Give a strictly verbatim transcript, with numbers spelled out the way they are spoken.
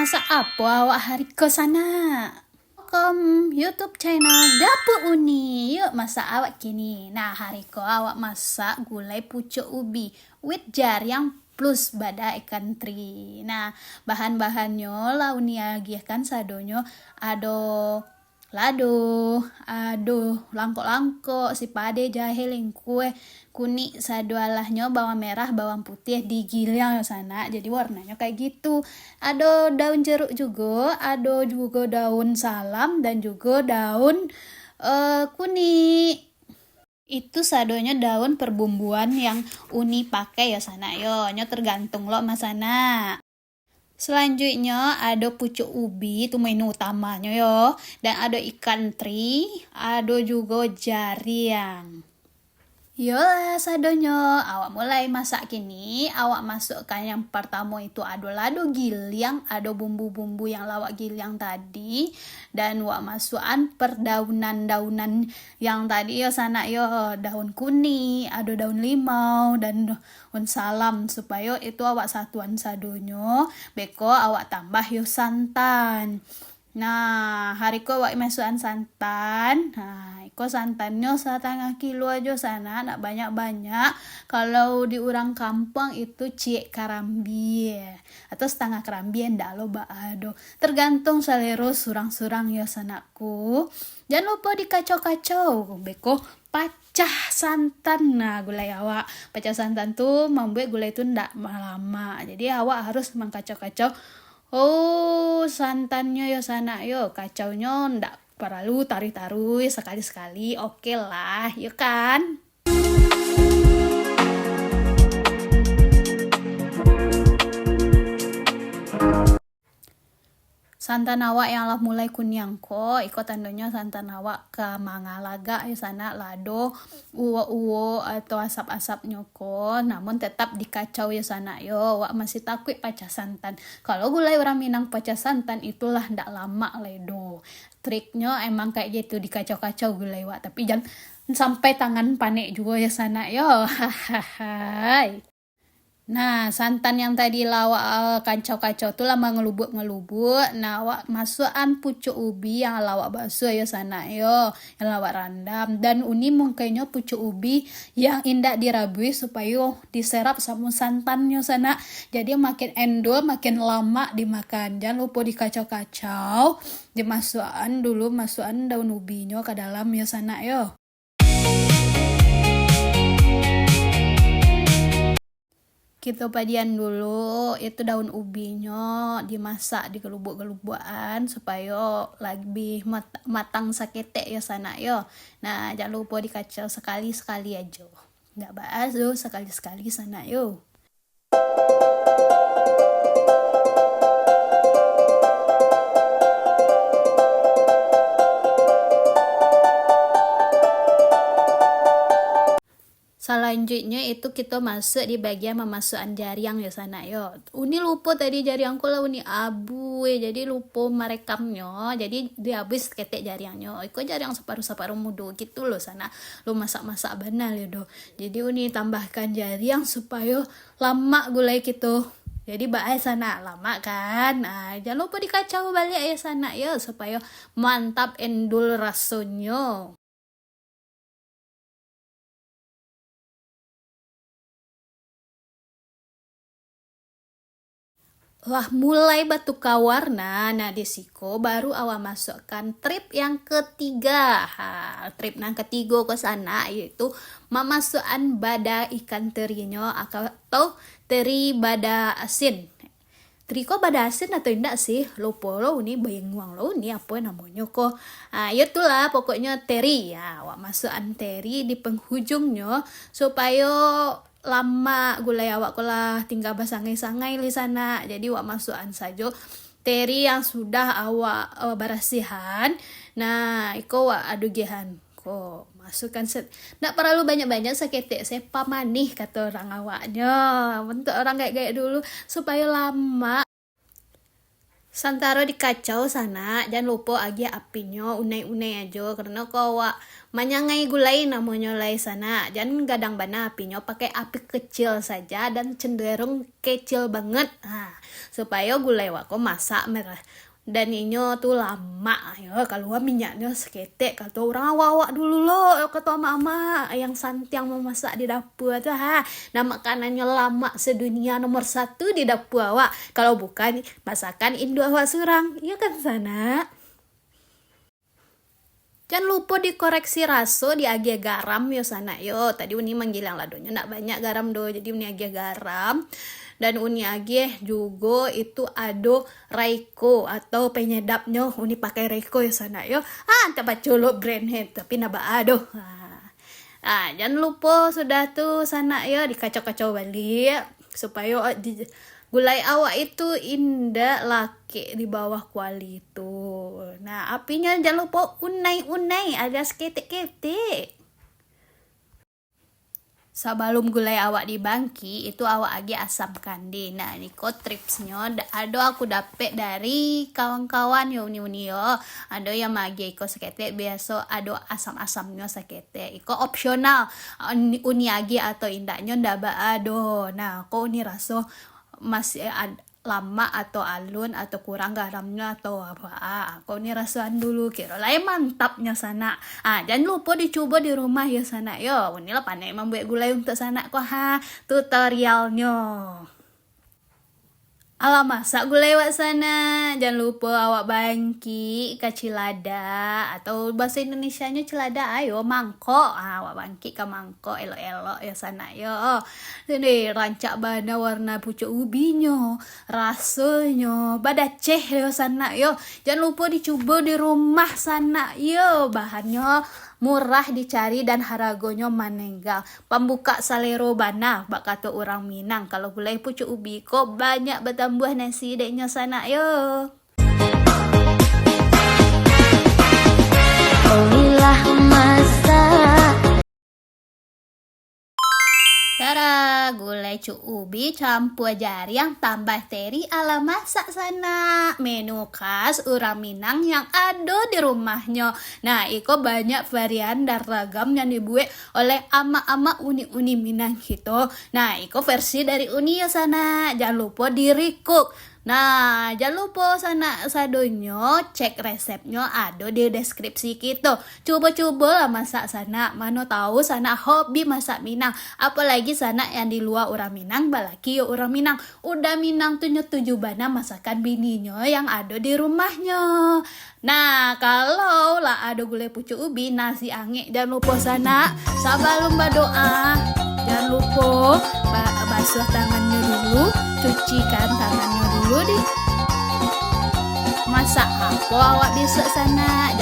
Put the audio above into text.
Masak apo awak hari ko, sanak? Welcome YouTube channel Dapur Uni. Yuk masak awak kini. Nah, hari ko awak masak gulai pucuak ubi with jariang plus bada ikan teri. Nah, bahan-bahannyo lah Uni agiahkan sadonyo, ado lado, ado langkok-langkok, sipade, jahe, lengkue, kunik, sado alahnyo, bawang merah, bawang putiah digiliang yo sanak, jadi warnanyo kayak gitu. Ado daun jeruk jugo, ado jugo daun salam dan jugo daun, eh, kunik. Itu sadonyo daun perbumbuan yang Uni pakai yo sanak yo, nyo tergantung lo ma sanak. Selanjutnyo ado pucuak ubi, tu menu utamanyo yo, dan ado ikan teri, ado jugo jariang. Yolah sadonyo, awak mulai masak kini. Awak masukkan yang pertamo itu ado lado giliang, ado bumbu-bumbu yang lah awak giliang tadi, dan wak masukan perdaunan-daunan yang tadi yo sanak yo, daun kunik, ado daun limau, dan daun salam, supayo itu awak satuan sadonyo, beko awak tambah yo santan. Nah, hari ko awak masukan santan. Nah, iko santannyo satangah kilo ajo sanak, ndak banyak-banyak. Kalau di urang kampuang itu ciek karambia, atau satangah karambia ndak lo baa doh. Tergantung salero surang-surang yo sanakku. Jan lupo dikacau-kacau, beko pacah santan. Nah, gulai awak. Pacah santan tu mambuek gulai tu ndak malamak. Jadi awak harus mangkacau-kacau. Oh, santannyo yo sanak yo, kacaunyo ndak paralu taruih-taruih, sakali-sakali, oke lah, yo kan? Santan awak yang lah mulai kuniang ko, iko tandonyo santan awak ka mangalagak yo sanak, lah ado uwok-uwok atau asap-asapnyo ko, namun tetap dikacau yo sanak yo, awak masih takuik pacah santan. Kalau gulai urang Minang pacah santan, itulah ndak lamak lai doh. Triknyo emang kayak gitu, dikacau-kacau gulai wak, tapi jan sampai tangan panek juo yo sanak yo. Hahahai. Nah, santan yang tadi lah awak, eh, kacau-kacau tu lah mangelubuk-ngelubuk. Nah, awak masuakan pucuak ubi yang lah awak basuah yo sanak yo, yang lah awak randam. Dan Uni mangkonyo pucuak ubi yang indak dirabuih supayo diserap samo santannyo sanak. Jadi makin endul, makin lamak dimakan. Jan lupo dikacau-kacau, dimasuakan dulu, masuakan daun ubinyo ka dalam yo sanak yo. Kito padian dulu, itu daun ubinyo dimasak, digelubuk-gelubukan supayo labiah mat-, matang saketek yo sanak yo. Nah, jan lupo dikacau sakali-sakali ajo. Ndak baa doh, sakali-sakali sanak yo. Salanjuiknyo itu kito masuak di bagian mamasuakan jariang yo sanak yo. Uni lupo tadi jariang ko lah Uni abuih, jadi lupo marekamnyo. Jadi diabuih saketek jariangnyo. Iko jariang saparuah-saparuah mudo gitu lo sanak. Lo masak-masak bana lo doh. Jadi Uni tambahkan jariang supayo lamak gulai kito. Jadi baa sanak, lamak kan? Ah, jan lupo dikacau baliak yo sanak yo, supayo mantap endul rasonyo. Lah mulai batuka warna, nah di siko baru awak masuakkan trip yang ketiga. Ha, trip nan katigo ko sanak, yaitu mamasuakan bada ikan terinyo atau teri bada asin. Teri ko bada asin atau indak sih? Lupo lo Uni, binguang lo Uni, apo namonyo ko. Ah, yo itulah, pokoknyo teri. Ya, awak masuakan teri di penghujungnyo, supayo lamak gulai awak ko lah tingga basangai-sangai lai sanak. Jadi, awak masuakan sajo teri yang sudah awak, eh, barasiahan. Nah, iko awak adugiahan. Ko, masuakan se-, ndak paralu banyak-banyak, saketek se pamanih, kato urang awaknyo. Bantuak urang gaek-gaek dulu, supayo lamak. Santaro dikacau sanak, jan lupo agiah apinyo unai-unai ajo, karano kok awak manyangai gulai namonyo lai sanak, jan gadang bana apinyo, pakai api kecil saja dan cenderung kecil banget, ha, supayo gulai wak ko masak merah. Dan inyo tu lamak yo, kalua minyaknyo saketek, kato urang awak-awak dulu lo, kato amak-amak yang santiang mamasak di dapua tu ha. Nah, makanannyo lamak sedunia nomor satu di dapua awak. Kalau bukan masakan indu awak surang, iyo kan sanak? Jan lupo dikoreksi raso, diagiah garam yo sanak yo. Tadi Uni manggilang ladonyo ndak banyak garam do, jadi Uni agiah garam. Dan Uni agiah jugo itu ado Rayco atau penyedapnyo, Uni pakai Rayco yo sanak yo. Ah, antah bacolok brand he, tapi ndak baa doh. Ah. Ah, jan lupo sudah tu sanak yo, dikacau-kacau baliak supayo di, gulai awak itu indak lakek di bawah kuali tu. Nah, apinyo jan lupo unai-unai, agiah saketek-ketek. Sabalum gulai awak dibangkik, itu awak agiah asam kandeh. Nah, iko tripsnyo, da-, ado aku dapek dari kawan-kawan yo, uni-uni yo. Ado yang maagiah iko saketek, biaso ado asam-asamnyo saketek. Iko opsional. Uni, uni agiah atau indaknyo ndak baa doh. Nah, kok uni raso masih ad-, lamak atau alun atau kurang garamnyo atau apo, ah, kok uni rasoan dulu, kiro lai mantapnyo sanak. Ah, jan lupo dicubo di rumah yo sanak yo. Uni lah pandai mambuek gulai untuak sanak ko ha. Tutorialnyo. Alah masak gulai wak sanak, jan lupo awak bangkik ka ciladak, atau bahaso Indonesianyo ciladak, ayo mangkok. Ah, awak bangkik ka mangkok elok-elok yo sanak yo. Ini rancak bana warna pucuak ubinyo, rasonyo, badaceh yo sanak yo. Jan lupo dicubo di rumah sanak yo. Bahannyo murah dicari dan haragonyo manenggang. Pambukak salero bana, bak kato urang Minang. Kalau gulai pucuak ubi ko banyak batambuah nasi dek nyo sanak yo. Oilah masak. Tara, gulai pucuak ubi campua jariang tambah teri ala masak sanak. Menu khas urang Minang yang ado di rumahnyo. Nah, iko banyak varian dan ragam yang dibuek oleh amak-amak uni-uni Minang kito. Nah, iko versi dari uni yo sanak. Jan lupo di-recook. Nah, jan lupo sanak sadonyo cek resepnyo ado di deskripsi kito. Cubo-cubolah masak sanak. Mano tahu sanak hobi masak Minang. Apolagi sanak yang di lua urang Minang, balaki yo urang Minang. Uda Minang tu nyo tuju bana masakan bininyo yang ado di rumahnyo. Nah, kalau lah ado gulai pucuak ubi, nasi angek, jan lupo sanak, sabalum badoa, jan lupo ba-, basuah tangannyo dulu, cucikan tangannyo dulu di. Masak apo awak bisuak sanak?